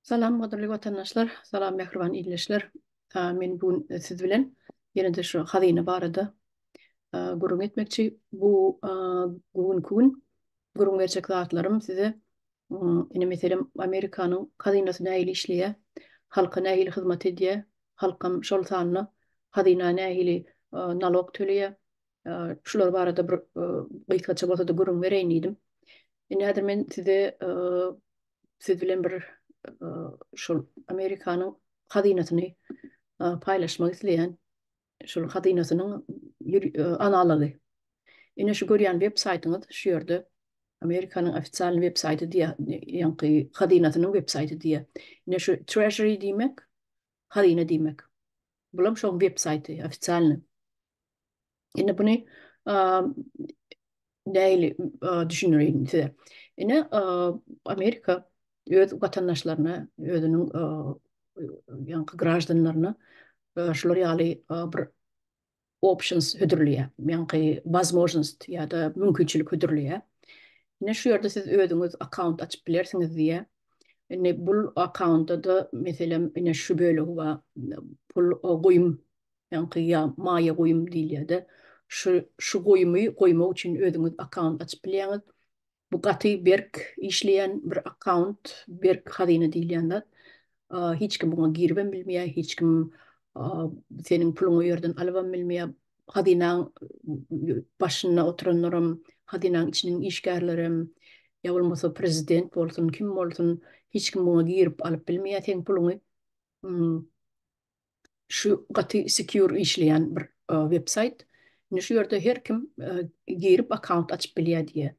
Salam gadyrly watandaşlar, salam mähriban ildeşler. Men bu gün siz bilen ýene-de şu hazyna barada gürrüň etmekçi. Bu bu günki gün gürrüň berjek zatlarym size ine meselem Amerikanyň hazynasy nähili işleýär, halka nähili hyzmat edýär, halkam şol sanda hazyna nähili nalog töleýär. Şular barada bir gysgaça bolsa-da gürrüň bereýin diýdim. Indi häzir men size siz bilen bir şol Amerikanyň hazynasyny paýlaşmak isleýän. Şol hazynasynyň analogy. Ine şu görýän web saýtyňyz şu ýerde Amerikanyň ofisialny web saýty diýýär, ýaňky hazynasynyň web saýty diýýär. Ine şu Treasury diýmek, hazyna diýmek. Bulam şoň web saýty, ofisialny. Indi buny nähili düşündireýin size. Ine Amerika öz watandaşlaryna, özüniň ýaňky graždanlaryna şular ýaly bir options hödürleýär. Ýaňky возможность ýa-da mümkinçilik hödürleýär. Ine şu ýerde siz özüňiz akkaunt açyp bilersiňiz diýýär. Indi bul akkaunta-da meselem ine şu bölegi bar. Pul goýum Ýaňky ýa maýa goýum diýilýär-de. Şu şu goýumy goýmak üçin özüňiz akkaunt açyp bilýäňiz. Bu gaty berk işleýän bir akkaunt, berk hazyna diýilýän zat. Hiç kim muňa giribem bilmeýär, hiç kim seniň puluňy o ýerden alybam bilmeýär. Hazynaň başynda oturanlaram, hazynaň içiniň işgärlerem, ýa bolmasa prezident bolsun, kim bolsun, hiç kim muňa girip alyp bilmeýär seň puluňy. Şu gaty secure işleýän bir web saýt. Indi şu ýerde her kim girip akkaunt açyp bilýär diýýär.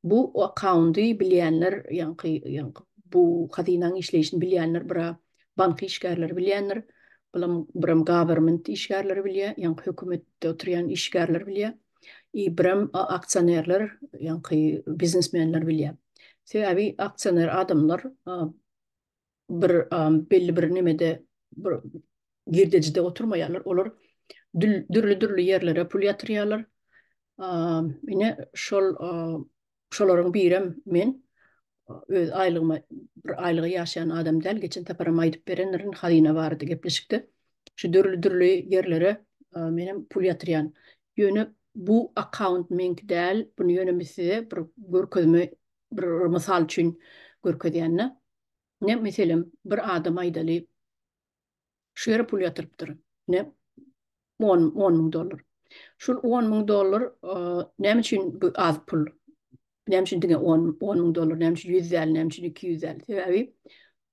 Bu akkaundy bilýänler, ýaňky ýaňky bu hazynaň işleýşini bilýänler bira bank işgärleri bilýändir. Bulam biram government işgärleri bilýär, ýaňky hökümetde oturýan işgärler bilýär. I biram aksionerler, ýaňky biznesmenler bilýär. Sebäbi aksioner adamlar bir belli bir nemede bir girdejide oturmaýarlar. Olar dürli-dürli ýerlere pul ýatyrýarlar. Ine şol şolaryň birem men öz aýlygyma bir aýlyga ýaşaýan adam däl. Geçen saparam aýdyp berendirin hazyna barada gepleşikde. Şu dürli-dürli ýerlere menem pul ýatyrýan. Ýöne bu akkaunt meňki däl. Buny ýöne men size bir görkezme bir mysal üçin görkezýän-de. Ne meselem bir adam aýdaly şu ýere pul ýatyrypdyr. Ne 10 10 müň dollar. Şul 10 müň dollar näme üçin bu az pul? Näme üçin diňe 10 10 müň dollar, näme üçin 100 däl, näme üçin 200 däl? Sebäbi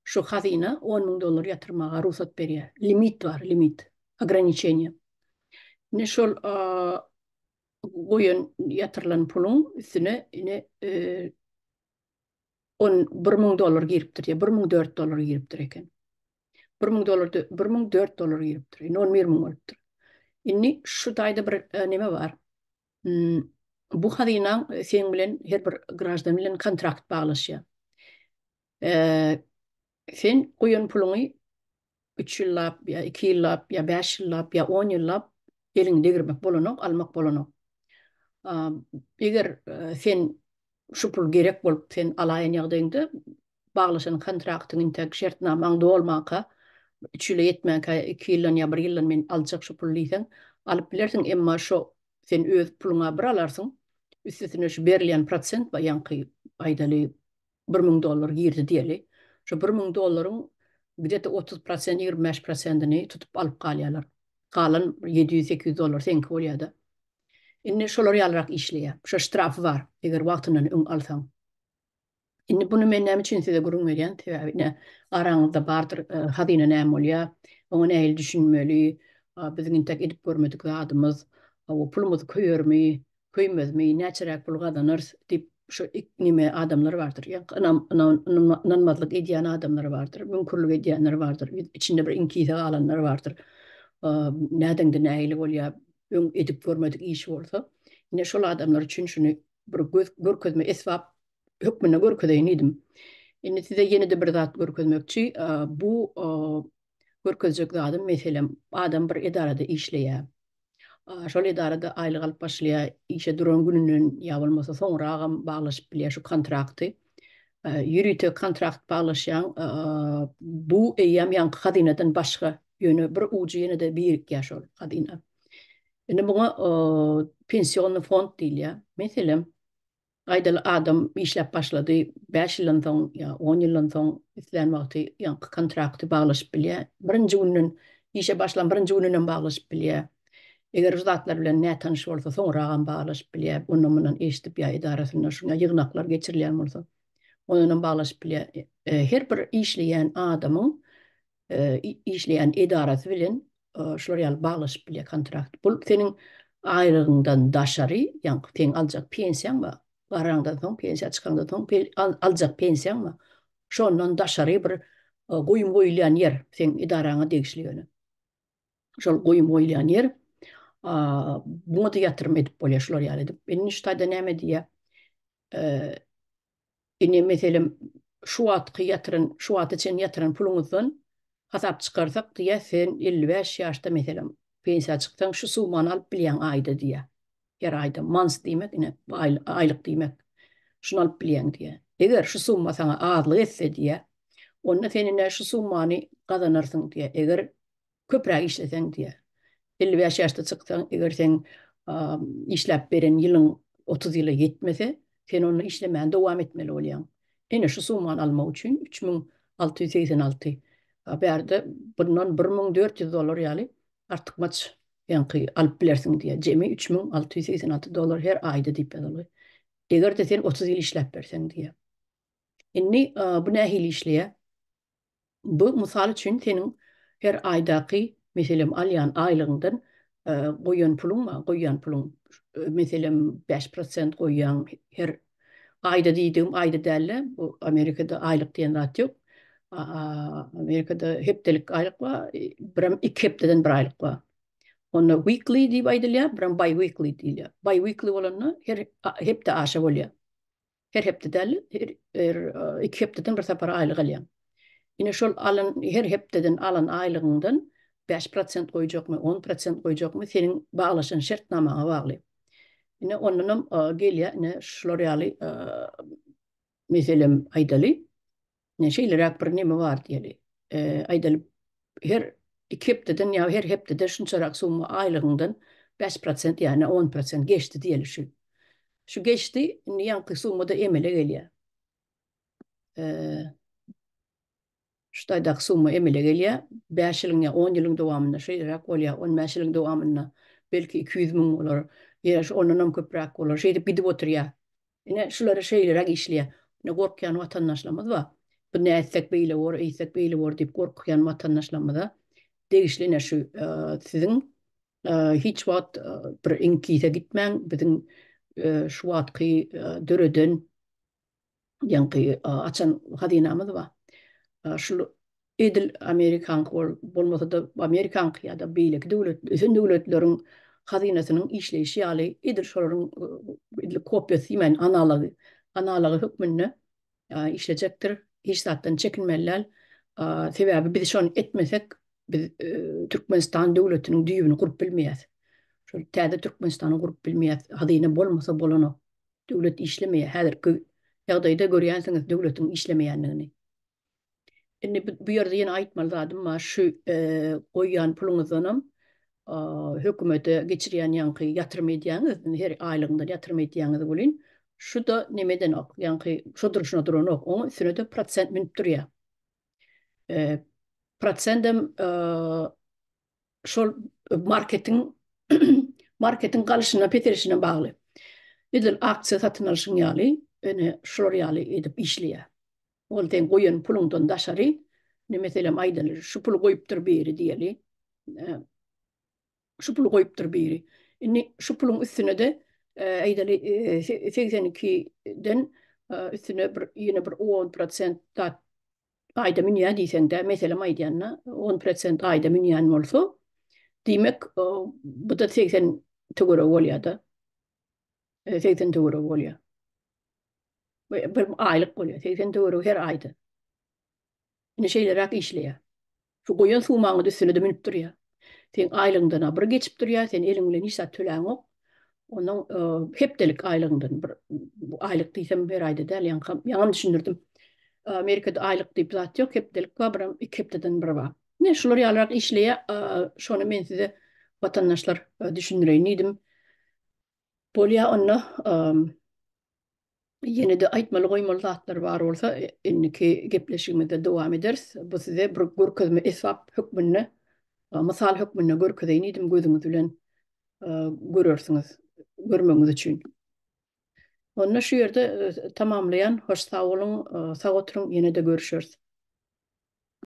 şu hazyna 10 müň dollar ýatyrmaga rugsat berýär. Limit bar, limit, ograniçeniýe. Ine şol goýan ýatyrylan puluň üstüne ine 10 1000 dollar giripdir ýa 1004 dollar giripdir eken. 1000 dollar 1004 dollar giripdir. Indi 11000 bolupdyr. Indi şu taýda bir e, neme bar. Hmm, bu hazynaň e, seň bilen her bir graždan bilen kontrakt baglaşýar. E, sen goýan puluňy 3 ýyllap ýa 2 ýyllap ýa 5 ýyllap ýa 10 ýyllap eliňi degirmek bolanok, almak bolanok. Eger e, sen şu pul gerek bolup sen alaýan ýagdaýyňda baglaşan kontraktyň intek şertnamaň dolmanka 3 ýyla ýetmänkä 2 ýyldan ýa 1 ýyldan men aljak şu puly diýseň alyp bilersiň emma şo sen öz puluňa bir alarsyň üstesine şu berilýän prosent bar ýaňky aýdaly 1000 dollar girdi diýeli şu 1000 dollaryň gde-to 30 prosent 25 prosentini tutup alyp galýarlar galan 700-800 dollar seňki bolýar-da Indi şolar ýalyrak işleýär. Şo ştrafy bar, eger wagtyndan öň alsaň. Indi buny men näme üçin size gürrüň berýän? Sebäbi ine araňyzda bardyr, e, hazyna näme bolýar, oňa nähili düşünmeli, biziň intek edip görmedik zadymyz, o pulumyz köýermi, köýmezmi, näçeräk pul gazanarys diýip şu nime adamlar bardyr. Ýa ynam, ynam, ynanmazlyk edýän adamlar bardyr, müňkürlik edýänler bardyr, içinde bir iňkise galanlar bardyr. Nädeňde nähili bolýar, öň edip görmedik işi bolsa, ine şol adamlar üçin şuny bir göz görkezme esbap hökmünde görkezeýin diýdim. Indi size ýene-de bir zat görkezmekçi. Bu görkezjek zadym meselem, adam bir edarada işleýär. Şol edarada aýlyk alyp başlaýar, işe duran gününden ýa bolmasa soňragam baglaşyp bilýär şu kontrakty. Ýörite kontrakt baglaşýaň, bu eýýäm ýaňky hazynadan başga, ýöne bir ujy ýene-de birikýär şol hazyna. Indi muňa pensionnyý fond diýilýär. Meselem, aýdaly adam işläp başlady, bäş ýyldan soň ýa on ýyldan soň islän wagty ýaňky kontrakty baglaşyp bilýär. Birinji günden, işe başlan birinji gününden baglaşyp bilýär. Eger şu zatlar bilen nätanyş bolsa, soňragam baglaşyp bilýär, ondan-mundan eşidip ýa edarasynda şuňa ýygnaklar geçirilýän bolsa, ondanam baglaşyp bilýär. Her bir işleýän adamyň işleýän edarasy bilen şular ýaly baglaşyp bilýär kontrakt. Bu seniň aýlygyňdan daşary, ýaňky seň aljak pensiýaň bar, garaňdan soň, pensiýa çykaňdan soň aljak pensiýaň bar. Şondan daşary bir goýum goýulýan ýer, seň edaraňa degişli ýöne. Şol goýum goýulýan ýer. Muňa-da ýatyrym edip bolýar şular ýaly edip. Indi şu taýda näme diýýär? Indi meselem şu wagtky ýatyran, şu wagta çenli ýatyran puluňyzdan hasap çykarsak diýýär, sen 55 ýaşda meselem pensiýa çyksaň şu summany alyp bilýäň aýda diýýär. Her aýda month diýmek ine aýlyk diýmek. Şuny alyp bilýäň diýýär. Eger şu summa saňa azlyk etse diýýär, onda sen ine şu summany gazanarsyň diýýär. Eger köpräk işleseň diýýär. 55 ýaşda çyksaň, eger seň işläp beren ýylyň 30 ýyla ýetmese, sen onda işlemäni dowam etmeli bolýaň. Ine şu summany almak üçin 3686 bärde bundan 1400 dollar ýaly artykmaç ýaňky alyp bilersiň diýýär. Jemi 3686 dollar her aýda diýip ýazylgy. Eger-de sen 30 ýyl işläp berseň diýýär. Indi bu nähili işleýär? Bu mysal üçin seniň her aýdaky meselem alýan aýlygyňdan goýan puluň bar, goýýan puluň meselem 5% goýýaň her aýda diýdigim aýda däl-de, bu Amerikada aýlyk diýen zat ýok. Amerikada hepdelik aýlyk bar, birem iki hepdeden bir aýlyk bar. Onda weekly diýip aýdylýar, birem bi-weekly diýilýär. Bi-weekly bolanda her hepde aşa bolýar. Her hepde däl, her iki hepdeden bir sapar aýlyk alýaň. Ine şol alan her hepdeden alan aýlygyňdan 5% goýjakmy, 10% goýjakmy, seniň baglaşan şertnamaňa bagly. Ine ondanam gelýär, ine şular ýaly meselem aýdaly. Ine şeýleräk bir neme bar diýeli. Aýdaly her iki hepdeden ýa her hepdede şunçarak summa aýlygyňdan 5% ýa-ni 10% geçdi diýeli şu. Şu geçdi, indi ýaňky summa-da emele gelýär. Şu taýdaky summa emele gelýär. 5 ýylyň ýa 10 ýylyň dowamynda şeýleräk bolýar. 15 ýylyň dowamynda belki 200 müň bolar, ýa ondanam köpräk bolar. Şeýdip gidip oturýar. Ine, şulara şeýleräk işleýär. Ine, gorkýan watandaşlarymyz bar. Bu nätsek beýle bor, eýtsek beýle bor diýip gorkýan watandaşlarymyza degişli ine şu siziň hiç wagt bir iňkise gitmäň, biziň şu wagtky döreden ýaňky açan hazynamyz bar. Şul edil Amerikaňky bolmasa-da Amerikaňky ýa-da beýleki döwlet, ösen döwletleriň hazynasynyň işleýşi ýaly edil şolaryň edil kopiýasy diýmän analogy, analogy hökmünde işlejekdir. Hiç zatdan çekinmeli däl. Sebäbi biz şony etmesek, biz Türkmenistan döwletiniň düýbüni gurup bilmeýäs. Şol täze Türkmenistany gurup bilmeýäs. Hazyna bolmasa bolanok. Döwlet işlemeýär. Häzirki ýagdaýda görýänsiňiz döwletiň işlemeýändigini. Indi bu ýerde ýene aýtmaly zadym bar. Şu goýýan puluňyzdanam hökümete geçirýän ýaňky ýatyrym edýäňiz, her aýlygyňdan ýatyrym edýäňiz welin, şu-da neme edenok, ýaňky şo durşuna duranok. Oň üstüne-de prosent münüp durýar. Prosendem şol marketiň marketiň galyşyna, peselişine bagly. Edil aksiýa satyn alşyň ýaly, ine şular ýaly edip işleýär. Ol seň goýan puluňdan daşary, ine meselem aýdaly, şu puly goýupdyr biri diýeli. Şu puly goýupdyr biri. Indi şu puluň üstüne-de aýdaly 82-den üstüne bir ýene bir 10% zat aýda münýär diýseň-de, meselem aýdýan-da, 10% aýda münýän bolsa, diýmek, bu-da 80 töweregi bolýar-da. 80 töweregi bolýar. Bir aýlyk bolýar, 80 töweregi her aýda. Ine şeýleräk işleýär. Şu goýan sumaňyň üstüne-de münüp durýar. Seň aýlygyňdan-a bir geçip durýar, sen eliň bilen hiç zat töläňok. Ondan hepdelik aýlygyňdan bir aýlyk diýsem her aýda däl, ýaňam düşündirdim. Amerikada aýlyk diýip zat ýok, hepdelik bar, biram 2 hepdeden bir bar. Ne şular ýalyrak işleýär. Şony men size watandaşlar düşündireýin diýdim. Bolýar onda ýene-de aýtmaly goýmaly zatlar bar bolsa indiki gepleşigimizde dowam ederis. Bu size bir görkezme esbap hökmünde, mysal hökmünde görkezeýin diýdim gözüňiz bilen görersiňiz, görmegiňiz üçin. Onda şu ýerde tamamlaýan. Hoş sag boluň, sag oturyň, ýene-de görüşeris.